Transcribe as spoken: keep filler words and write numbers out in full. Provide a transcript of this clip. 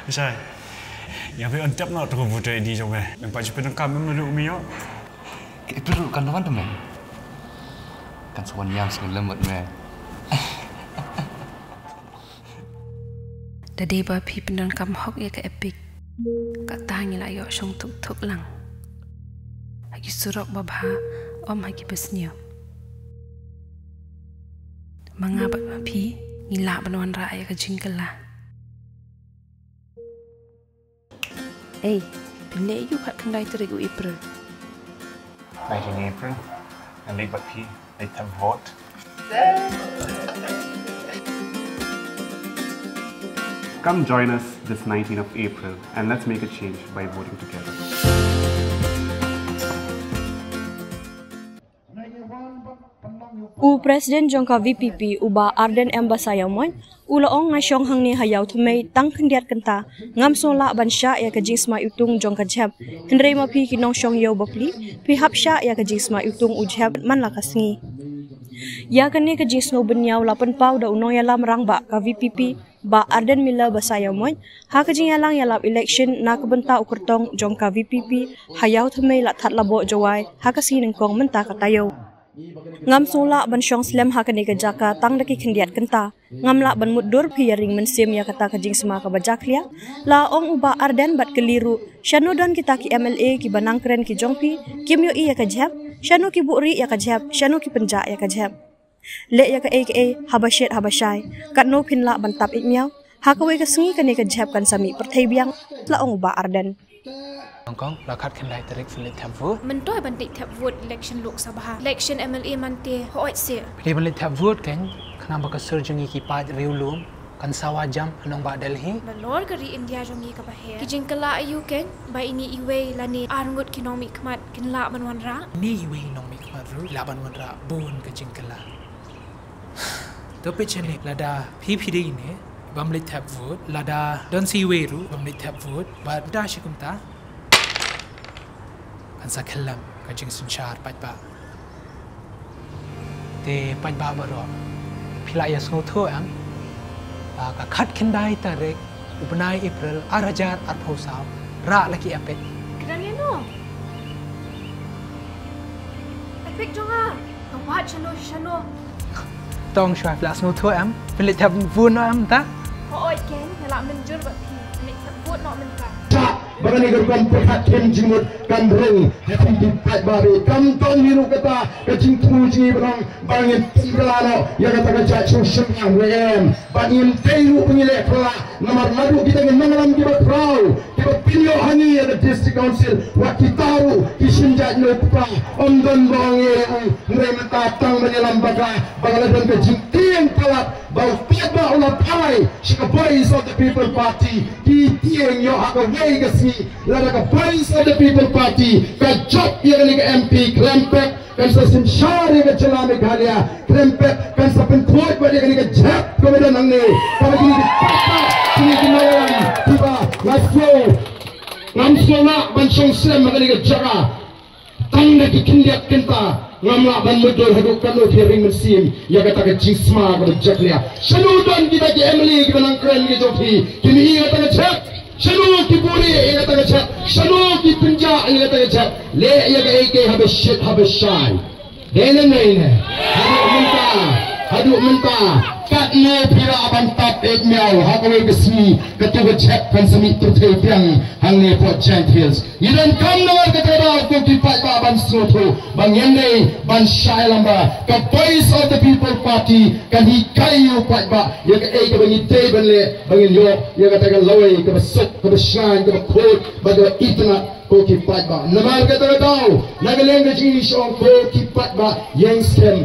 Shai. Ïa phi on tep noh to ka voter I D jong me. Nang pat ju pyndonkam em ruh me ïoh. Ka April ruh kan wan te me. Kan sa wan ïam sngewlem bad me. Da dei ba phi pyndonkam hok ïa ka Epic, kata ngi la ïoh shong thuk thuk lang ha ki surok babha, ym ha ki basniew. Ma nga bad ma phi ngi lah ban wanrah ïa ka jingkylla. Ei, phin leh aïu khatkhyndai tarik u April? Khatkhyndai April, ngan leit bad phi, leit thep vote. Come join us this nineteenth of April and let's make a change by voting together. U President jong ka V P P, u Bah Ardent M Basaiawmoit, u la ong, nga shong hangne ha Ïawthymmai tang khyndiat kynta, ngam sngewlah ban shah ïa ka jingsma iwtung jong ka jhep. Hynrei ma phi ki nongshong ïew bapli, phi hap shah ïa ka jingsma iwtung u jhep man la ka sngi. Ïa kane ka jingsngew bynñiaw la pynpaw da u nongïalam rangbah ka V P P, Bah Ardent Miller Basaiawmoit, ha ka jingïalang ïalap election na ka bynta u kyrtong jong ka V P P ha Ïawthymmai Ladthadlaboh Jowai, ha ka sngi nyngkong mynta ka taïew. Ngam sngewlah ban shong slem ha kane ka jaka tang da ki khyndiat kynta. Ngam lah ban mutdur phi ïa ring mynsiem ïa kata ka jingsma kaba jakhlia, la ong u Bah Ardent bad kylli ruh, shano don kita ki M L A kiba nang kren ki jong phi, kim ïohi ïa ka jhep, shano ki buhrieh ïa ka jhep, shano ki pynjah ïa ka jhep. Leh ïa kaei kaei, haba shet haba shai. Katno phin lah ban tap ïeit miaw? Ha kawei ka sngi kane ka jhep kan sa mih pyrthei biang, la ong u Bah Ardent. Hong Kong, la khatkhyndai tarik phin leit thep vote. Mynta ban leit thep vote election Lok Sabha, election M L A man te, hooid se. Phi dei ban leit thep vote kein, khnang ba ka sur jong ngi ki paid riewlum kan sawa jam ha nongbah Delhi. Nalor ka ri India jong ngi kaba her, ki jingkylla aïu kein ba ine iwei lane arngut ki nongmihkhmat kin lah ban wanrah? Ine iwei i nongmihkhmat ruh i lah ban wanrah bun ka jingkylla. To peit shane, lada phi phi dei ine bym leit thep vote, lada don sa iwei ruh bym leit thep vote, bad da shi kumta kan sa khyllem ka jingsynshar paidbah. Te paidbah baroh, phi la ïa sngewthuh em ba ka khatkhyndai tarik u bnai April ar hajar arphew saw, rah la ki Epic. Kren ïa no? Epic jong nga. Ka wad shano shano. Tong shuwa, phi la sngewthuh em? Phin leit thep vote noh em ta? Hooid kein, nga la mynjur bad phi. Phin leit thep vote noh mynta. Ba kane ka rukom pyrkhat khim jingmut kan rung ha khmat ki paidbah. Kam tang hi ruh kata ka jingthmu jong ngi ba long ba ngin pynkylla noh ïa kata ka jait shuh shynrang, em. Ba ngim dei ruh ba ngi leh pyrshah namar naduh kita ki nongïalam kiba khraw kiba pynïoh ha ngi ïa ka District Council, wat kita ruh ki shim jait nongpynpaw. Ym don ba ong ïa u, hynrei mynta tang ban ïalam bad ka, ba ka la don ka jingtieng palat ba u paidbah u la phai sha ka Voice of the People Party. Ki tieng ïoh ha kawei ka sngi, lada ka Voice of the People Party ka jop ïa kane ka M P, khlem pep kan sa synshar ïa ka jylla Meghalaya, khlem pep kan sa pynkhuid bad ïa kane ka jhep kaba don hangne. Kaba kine ki paidbah, kine ki nongïalam kiba nga sngew, ngam sngew lah ban shong slem ha kane ka jaka. Tang da ki khyndiat kynta ngam lah ban mutdur haduh katno phi ring mynsiem ïa kata ka jingsma kaba jakhlia. Shano don kita ki M L A kiba nang kren ki jong phi, ki mih ïa kata ka jhep? Shano ki buhrieh ïa kata ka jhep? Shano ki pynjah ïa kata ka jhep? Leh ïa kaei kaei haba shit haba shai. Dei ne em? Haduh mynta, haduh mynta katno phi rah ban tap ïeit miaw ha kawei ka sngi? Kato ka jhep kan sa mih pyrthei biang hangne hapoh Jaintia Hills. Ngi donkam namar kata ka daw ko ki paidbah ban sngewthuh ba ngin dei ban shai lang ba ka Voice of the People Party kan hikai ïa u paidbah ïa kaei kaba ngi dei ban leh ba ngin ïoh ïa kata ka lawei kaba suk, kaba shngaiñ, kaba khuid bad kaba itynnad. Ko ki paidbah, namar kata ka daw na ka liang ka jong ngi shu ong ko ki paidbah, ïeng skhem,